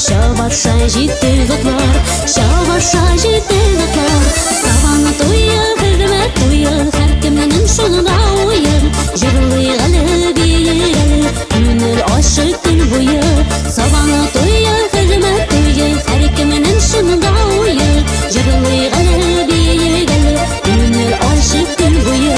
Чабаша җитез атлар, чабаша җитез атлар. Сабан туе, хезмәт туе, һәркемнең шунда уе. Җырлыйк әле, биик әле, күңел ачык көн буе. Сабан туе, хезмәт туе, һәркемнең шунда уе. Җырлыйк әле, биик әле, күңел ачык көн буе.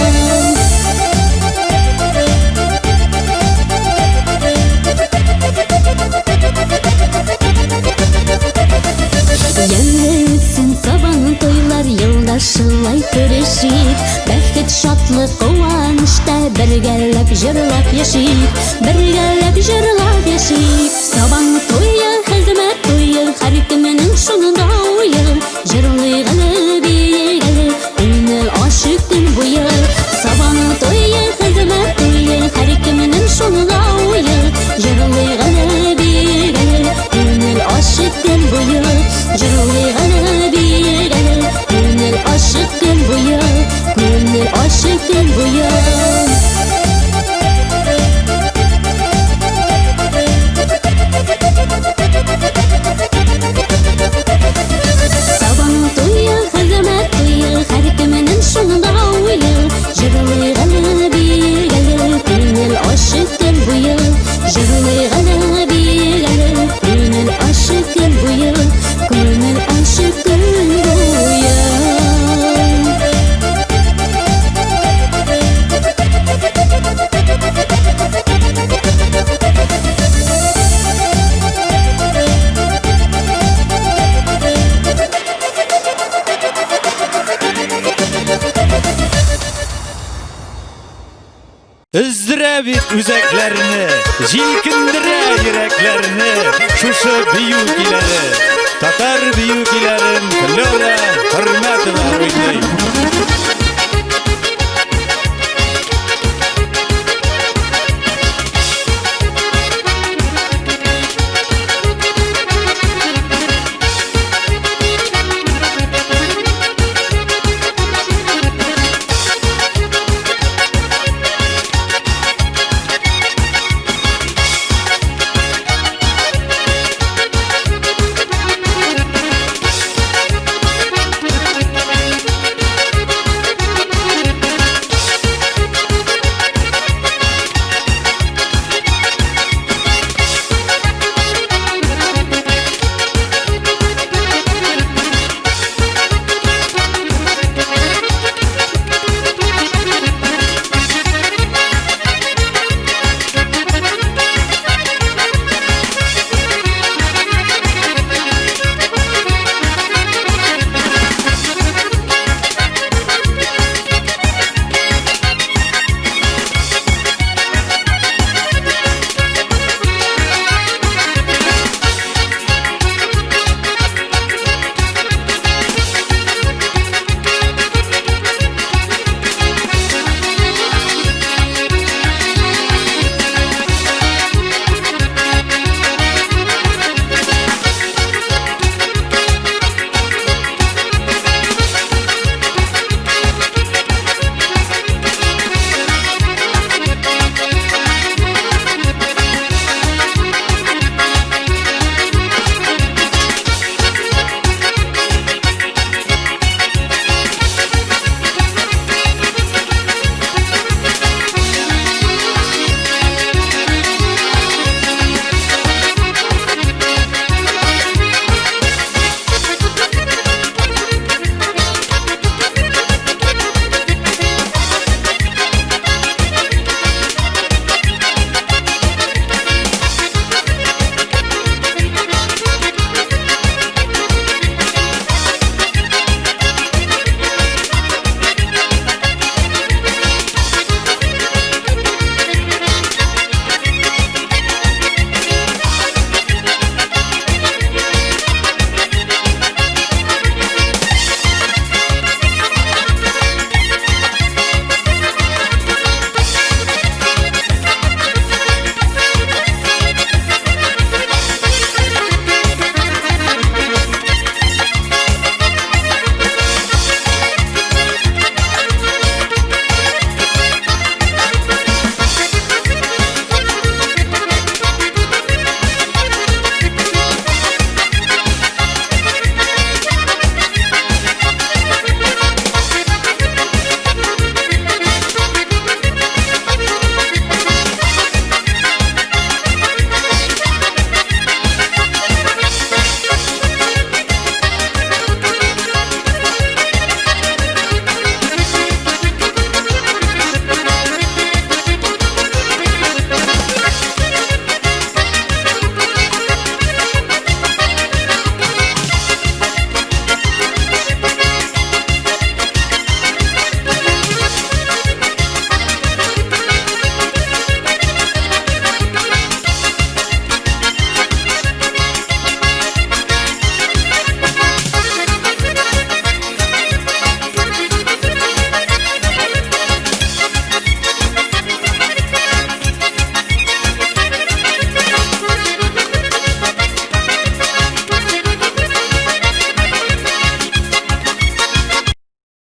Ямьле үтсен сабан туйлар, елда шулай күрешик. Бәхет, шатлык, куанычта бергәләп җырлап яшик. Бергәләп җырлап яшик. Сабан туе, хезмәт туе, һәркемнең шунда уе. Җырлыйк әле, биик әле, күңел ачык көн буе. Сабан туе, хезмәт туе, һәркемнең шунда уе. Җырлыйк әле, биик әле, күңел ачык көн буе. Җырлыйк әле, биик әле, күңел ачык көн буе. Күңел ачык көн буе. Сабан туе, хезмәт туе, һәркемнең шунда уе. Җырлыйк әле, биик әле, күңел ачык көн буе. Җырлыйк әле, биик әле, күңел ачык көн буе. Күңел ачык көн буе. Өздерә бит үзәкләрне, җилкендерә йөрәкләрне шушы бию көйләре. Татар бию көйләрен Флера Хөрмәтова уйный.